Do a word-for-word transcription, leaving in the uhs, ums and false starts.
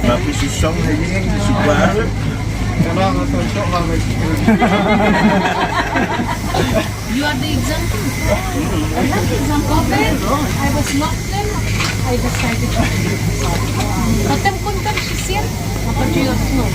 Tapi susah lagi, susah. You are the example. I have example. Kobe, I was not them. I decided to do it. Kotem kuntam shisien, apa tu yo snow.